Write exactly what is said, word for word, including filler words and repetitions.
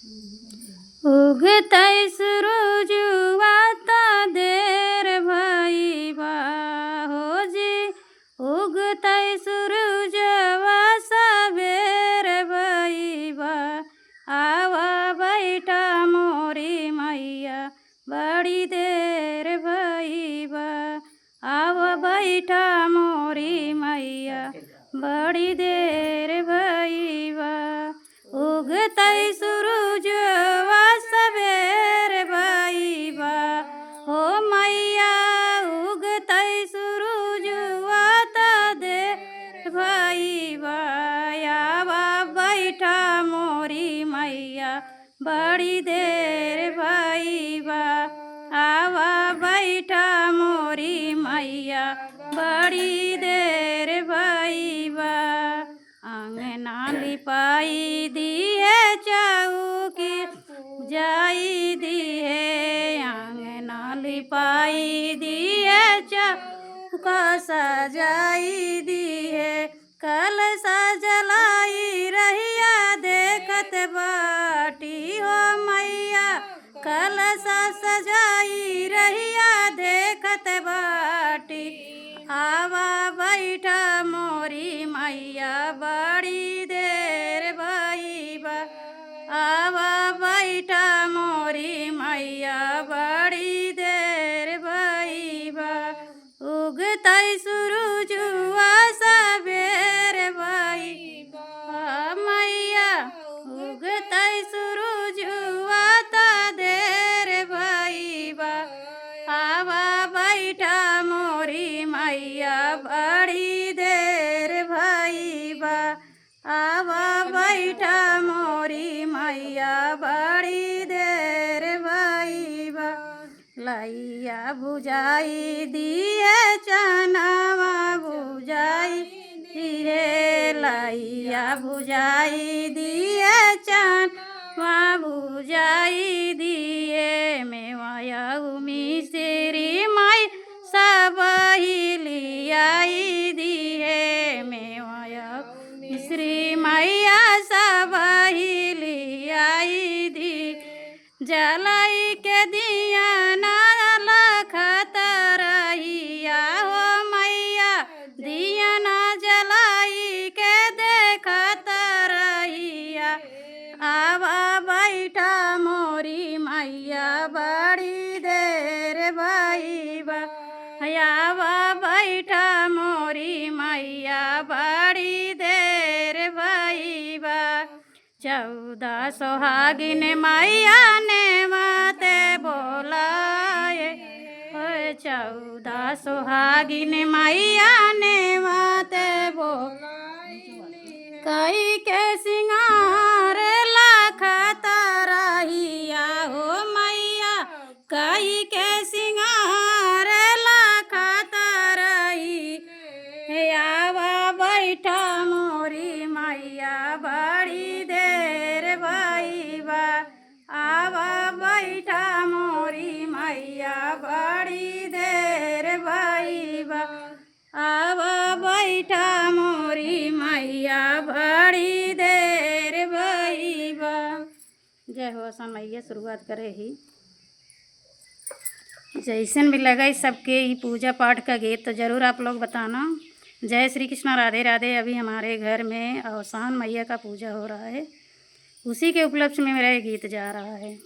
उगतै सुरुजुआ त देर भई बा हो जी, उगतै सुरुजुआ सबेर भई बा। आवा बैठा मोरी मैया, बड़ी देर भई बा। आवा बैठा मोरी मैया, बड़ी देर भई बा। उगतै सुरुजुआ सबेर भई बा। हो मैया, उगतै सुरुजुआ त देर भई बा। आवा बैठा मोरी मैया, बड़ी देर भई बा। आवा बैठा मोरी मैया, बड़ी देर भई बा। अंगना लिपाई दिहे, चौकी पुजाई दिहे, अंगना लिपाई दिहे, चौका सजाई दिहे। कलसा जलाई रहिया देखत बाटी हो मैया, कलसा सजाई रहिया देखत बाटी। आवा बैठा मोरी मैया, बड़ी देर भई बा। आवा बैठा मोरी मैया, बड़ी देर भई बा। उगतै सुरुजुआ सबेर भई बा मैया, उगतै सुरुजुआ त देर भई बा। आवा बैठा मोरी मैया, बड़ी देर भई बा। आवा बैठा मोरी मैया, बड़ी देर भई बा। लइया भुजाई दिहे, चनवा भुजाई दिहे, लइया भुजाई दिहे, चनवा भुजाई दिहे। मेवा अउ मिश्री माई सबही लियाई दिहे, मेवा अउ मिश्री मैया सबही लियाई दिहे। जलाई के दियना लखत रहिया हो मैया, दियना जलाई के देखत रहिया। आवा बैठा मोरी मैया, बड़ी देर भई बा। आवा बैठा मोरी मैया, बड़ी देर भई बा। चौदह सोहागिन मैया नेवत बोलाए, ओए चौदह सोहागिन मैया नेवत बोलाए। कई के सिंगार लखत रहिया हो मैया, कई के सिंगार लखत रही। हे आवा बैठा मोरी मैया, बड़ी देर भई बा। आवा बैठा मोरी मैया, बड़ी देर भई बा। आवा बैठा मोरी मैया, बड़ी देर भई बा। जय हो। असन मैया शुरुआत करे ही। जैसन भी लगा इस सबके ई पूजा पाठ का गीत तो ज़रूर आप लोग बताना। जय श्री कृष्णा, राधे राधे। अभी हमारे घर में अवसान मैया का पूजा हो रहा है, उसी के उपलक्ष्य में मेरा ये गीत जा रहा है।